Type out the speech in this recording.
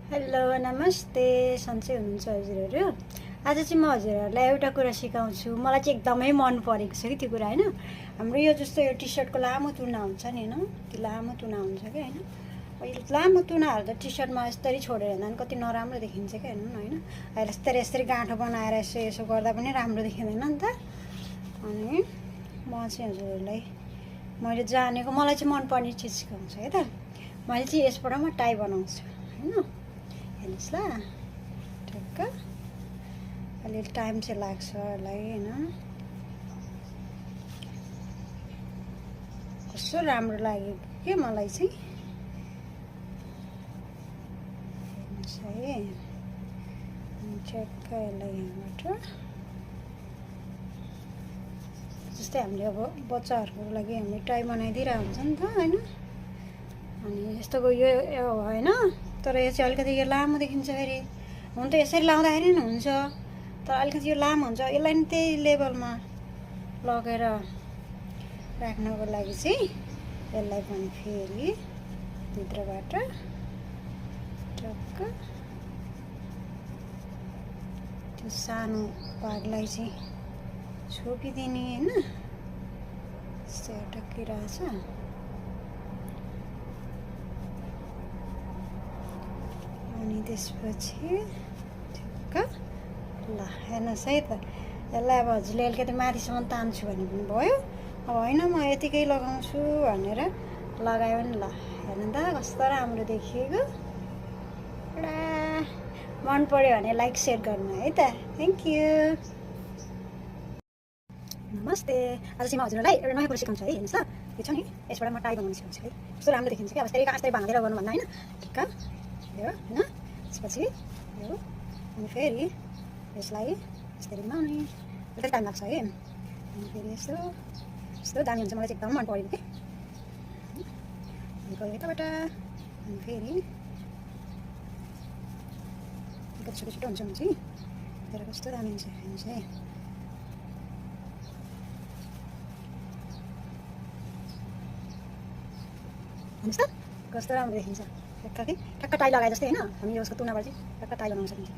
Hello नमस्ते, सन्चै हुनुहुन्छ हजुरहरू। आज चाहिँ म हजुरहरूलाई एउटा कुरा सिकाउँछु। मलाई चाहिँ एकदमै मन परेको छ कि त्यो कुरा होइन। हाम्रो यो जस्तो यो टी सर्टको लामो तुना हुन्छ नि होइन, त्यो लामो तुना हुन्छ कि होइन। यो लामो तुनाहरू त टी सर्टमा यस्तरी छोडेर हिँड्दा पनि कति नराम्रो देखिन्छ क्या, हेर्नु न होइन। अहिले यस्तरी गाँठो बनाएर यसो गर्दा पनि राम्रो देखिँदैन नि त। अनि म चाहिँ हजुरहरूलाई मैले जानेको मलाई चाहिँ मनपर्ने चिज सिकाउँछु है त। मैले चाहिँ यसबाट म टाई बनाउँछु होइन। हेर्नुहोस् ल, ठ्याक्क अलिअलि टाइम चाहिँ लाग्छ यसलाई होइन। कस्तो राम्रो लाग्यो के मलाई चाहिँ। हेर्नुहोस् है, ठ्याक्क यसलाई यहाँबाट जस्तै हामीले अब बच्चाहरूको लागि हामीले टाई बनाइदिइरहेको हुन्छ नि त होइन। अनि यस्तोको यो होइन, तर यो चाहिँ अलिकति यो लामो देखिन्छ फेरि। हुन त यसरी लाउँदाखेरि पनि हुन्छ, तर अलिकति यो लामो हुन्छ। यसलाई नि त्यही लेभलमा लगेर राख्नको लागि चाहिँ यसलाई पनि फेरि भित्रबाट टक्क त्यो सानो भागलाई चाहिँ छोपिदिने होइन। यस्तै अटकिरहेछ। अनि त्यसपछि ठिक्क ल हेर्नुहोस् है त। यसलाई अब हजुरले अलिकति माथिसम्म तान्छु भने पनि भयो। अब होइन म यतिकै लगाउँछु भनेर लगायो भने ल, हेर्नु त कस्तो राम्रो देखिएको। पुरा मन पर्यो भने लाइक सेयर गर्नु है त। Thank you. नमस्ते, आज चाहिँ म हजुरलाई एउटा नयाँ कुरा सिकाउँछु है। हेर्नुहोस् ल, यो छ नि यसबाट म टाई बनाउनु सिकाउँछु है। कस्तो राम्रो देखिन्छ कि। अब यस्तै बाँधेर गर्नुभन्दा होइन, ठिक्क यो होइन। त्यसपछि यो अनि फेरि यसलाई यसरी बनाउने अलिकति टाइम लाग्छ है। अनि फेरि यस्तो दामी हुन्छ। मलाई चाहिँ एकदम मन परेको कि। गयो यताबाट अनि फेरि अलिकति छोटो छोटो हुन्छ चाहिँ तर कस्तो दामी हुन्छ हेर्नुहोस् है। हेर्नुहोस् त कस्तो राम्रो देखिन्छ। ठ्याक्क टाई लगाए जस्तै होइन। हामी यो उसको तुनाबाट चाहिँ ठ्याक्क टाई लगाउन सकिन्छ।